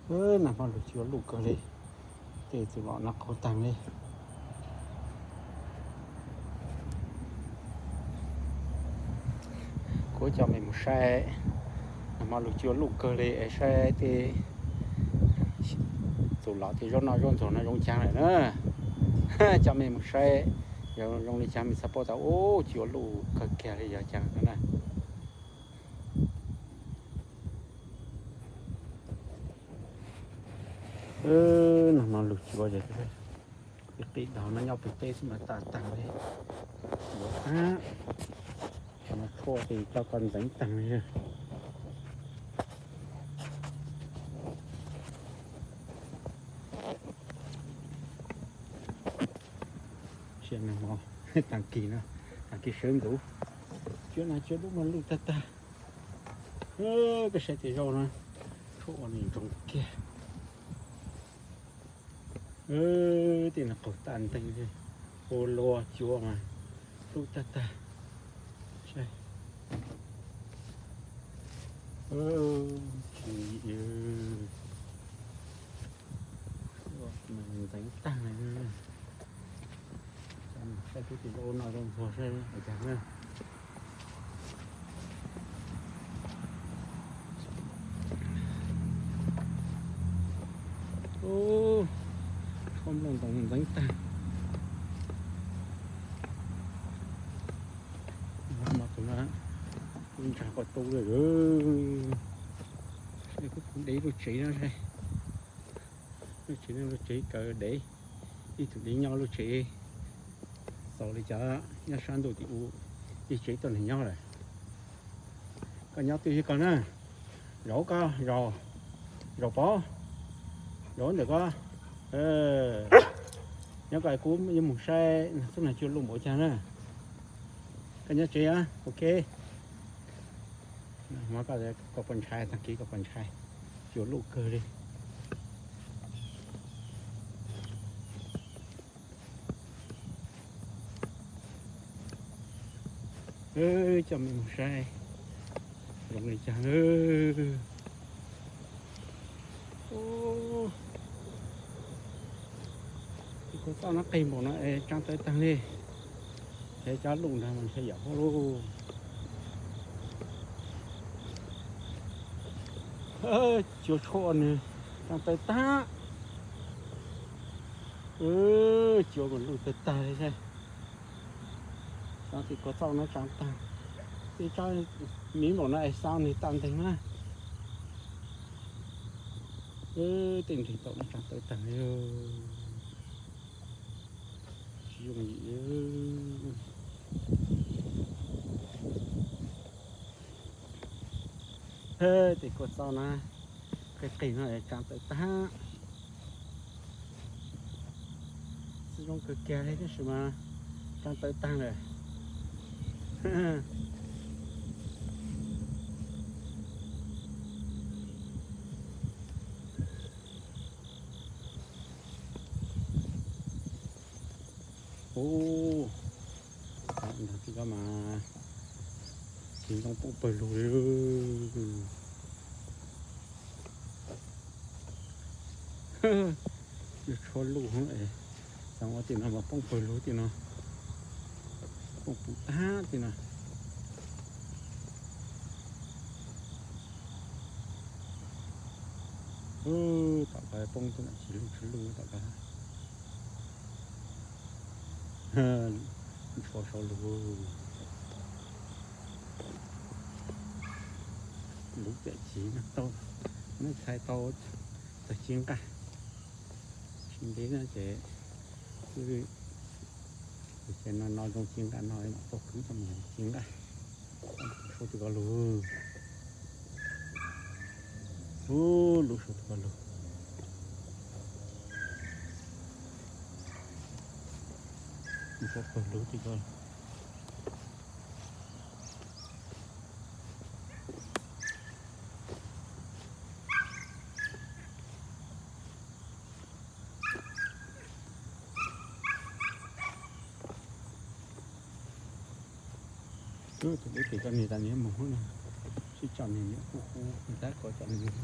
Nag hmo lug cua luj kawg li, tej txug los noj qaug taag li. Kuv coj mej mus saib, nag hmo lug cua luj kawg li es saib tej txug los tej zaub noj zaub ntxuag no zoo caag lawm na. Coj mej mus saib zoo li caag mej txhad paub tas ub cua luj kawg kiag li yog caag no na. Nag hmo lug cua ces qis daug no nyob pem teb xwb mas tag tag li. Yuav qab, tshuaj ces coj koj ntxeev taag li. Sia nag hmo, taag kis no, taag kis sawv ntxuv, cua nag cua dub mas luj tag tag. Koj saib tej zaub na, tshuaj ua nws ntsoog kiag. Tej no qaug tag nteeg li, ua luaj cua mas luj tag tag. Saib, tsis ntxeev taag li. Saib tub tis ua noj zoo ntxuag saib hais cas na. Tshuaj nplooj ntoos ntxeev tag. Tus no kuj ntsa quas tu lawm. Kuv dev lub tsev no, lub tsev no lub tsev kaw dev, ib tug dev nyob lub tsev. Xaus li cas nyob sab ntuj tim u, ib tsev tuaj neeg nyob lawm. Koj nyob twj yog koj na, zaum koj, zaum, zaum pov, zaum ntawm koj. Nyob koj kuv yuav mus saib xub nag cua luj npaum caag na. Koj nyob tsev, ok. Hmov koj, koj puas ntshai, tag kis koj puas ntshai, cua luj kawg li. Coj mej mus saib zoo li cas. Kuv txoj no qig npaum no es tsaa tawv taag li. Ces cov luj nrag mas ntshe yam huab lauj. Cua tshuaj nws tsaa tawv taag. Cua mas luj tawv taag li. Xav tias kuv txoj no tsaa taag, tej tsob miv npaum no es xav nws tag nteeg na. Tej nrig tau no tsaa tawv taag li. Tsis yooj yim. Tej kuv txoj na, qig qig no tsaa tawv taag. Txiv zoo kawg kiag li tab sis mas tsaa tawv taag lawm. Ub, nrog tij ko mas txiv ntoo poob pawg lug li. Yuav tshuav luj, xav ua tim no mas poob pawg lug tim no, poob puv tag tim no. Tom ko poob tug nam tsis luj tsis luj tom ko. Ntshua sau lug. Luv pem civ no tau, nej txhais tau txog ci nqaj. Tsis ntev no ces, ces no no zoo ci nqaj no mam tau kwv coj mus ci nqaj. Sau tus ko lug. Ub, luv sau tus ko lug. Sau pawg lug tim ko. Tus deb pem koj niag tas niag moog na, sib tso niag niam qub qub, tab ko tso niag.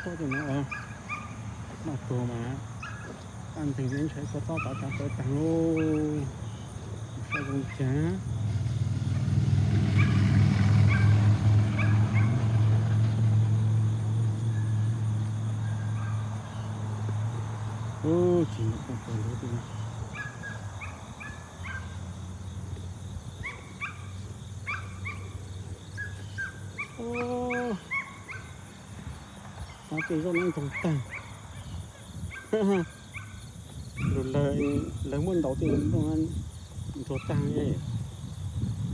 Txhob tus no, noj tuag mas, taj nteeg ntshai kua txob tod tsav tawv tag lauj. Saib zoo li cas. Ub, tsis nyuam qhuav tuag ntawd tiag. Xav tias zaub no ntxoog tag. Lawv muab ntaus tej zaub ntxoog tag,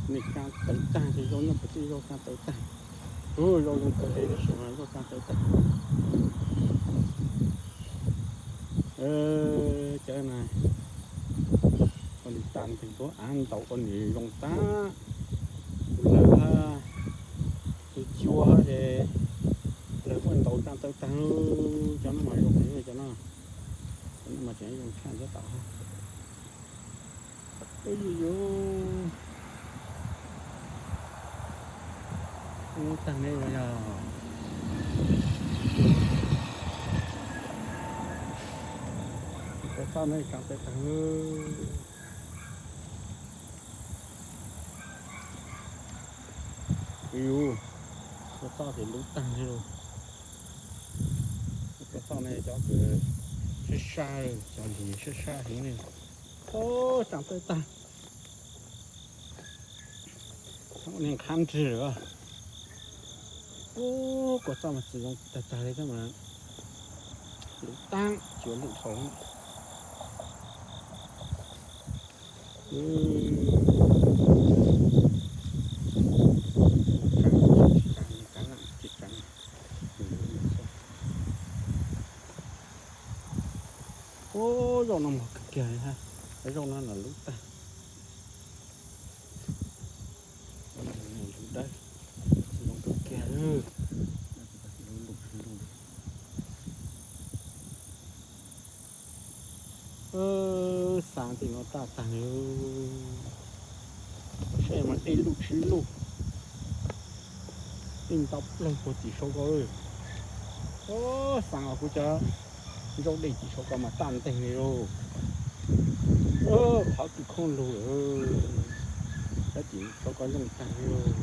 nej, tsav tawv tag, tej zaub nyob puag tim zaub tsav tawv tag. Ub, zaub zoo kawg li tab sis mas zaub tsav tawv tag. Cov no, ua nws tag nteeg tuaj av ntaus ua nws zoo tag. Tus lawg, tus cua ces lawv muab ntaus tsav tawv tag. Cov no mas zoo heev, cov no, cov no mas tseem zoo tshaj nyob tod. Ub, yus, ub, tag ne yog, kua txob no tsav tawv tag. Yus, kua txob ces lub tag ne lauj. Kua txob ne cov kws sab sab, cov lig sab sab heev ne. Ub, tsav tawv tag. Ua niag qhab nrig lawm. Ub, kua txob mas txiv zoo tag tag li thiab mas. Lub tag, tsis ua lub dhau. Ub, zaub no mos kawg kiag li hab, zaub no na lub tag. Lub dawb, zoo kawg kiag. Xav tej no tag tag li, saib mas dej luj tsis luj, dej nto plaws puag tim saum ko. Xav os kuv cov zaub dej tim saum ko mas tag nteeg li lauj. Qhov twg khoob lug lawm, tab sis saum ko zoo tag li lauj.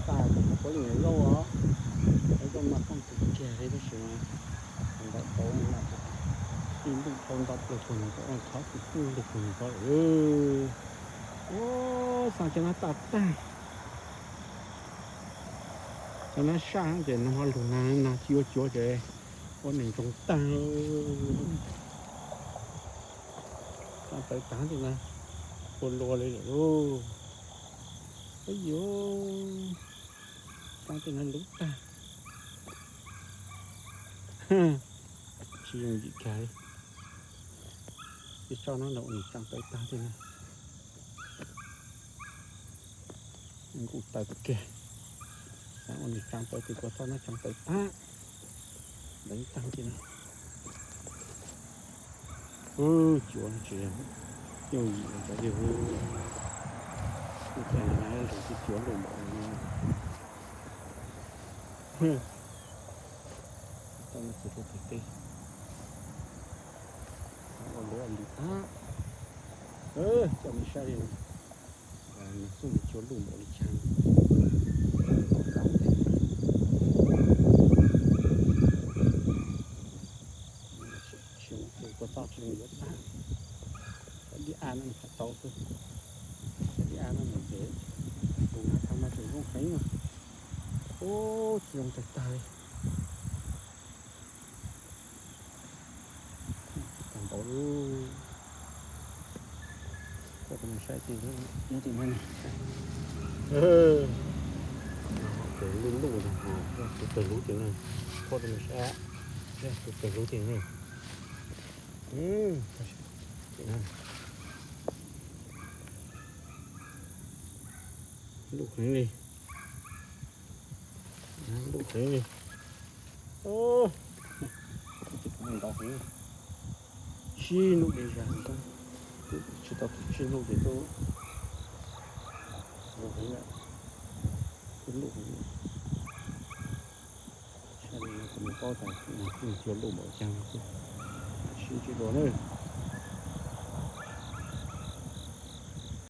Tag kuv puav leej yuav zaub os, zaub no tag kawg kiag li tab sis mas ntau tau no, dej luj dhau nto plaws puag nws ko, qhov twg khoob lug puag nws ko lawm. Ub, xav cov no tag tag. Cov no sab ces nag hmo lug nag, nag tsis ua cuav ces ua neeg ntsoog tag. Tsav tawv tag tej no, ua luaj li lawm lauj. Ub, yuav tsav tej no lub tag. Tsis yooj yim kiag li. Tej tsob no ua nws tsav tawv tag tej no. Nkuj taw kiag. Xav ua nws tsav tawv ces kua txob no tsav tawv tag, nteev tag li no. Ub, cuav no tsis yooj yim cov yawg, ub, ub, cas lug tib cuav luj npaum no. Tau no txiv rau pem teb, ua luaj li tag. Coj nej saib li no, nws xub nws cua luj npaum li cas. Tsis, kua txob tsis zoo yuav tag. Cov dib av no nws phav tau xwb. Cov dib av no nws ces tus nag tag mas tseem zoo heev na. Ub, tsis zoo tag tag li. Tag npaum li. Qhuab rau nej saib, nyob tim no ne. Tes luj luj no, tus tes luv tim no, qhuab rau nej saib, tus tes luv tim no. Luj heev li. Luj heev li. Ntau heev. Tsib lub dej zag, tsis tau tsib lub ces twb zoo heev lawm. Twb luj heev lawm. Saib li no kuv Paub tas kuj cua luj npaum cas xwb, sib ntsib dua nawb.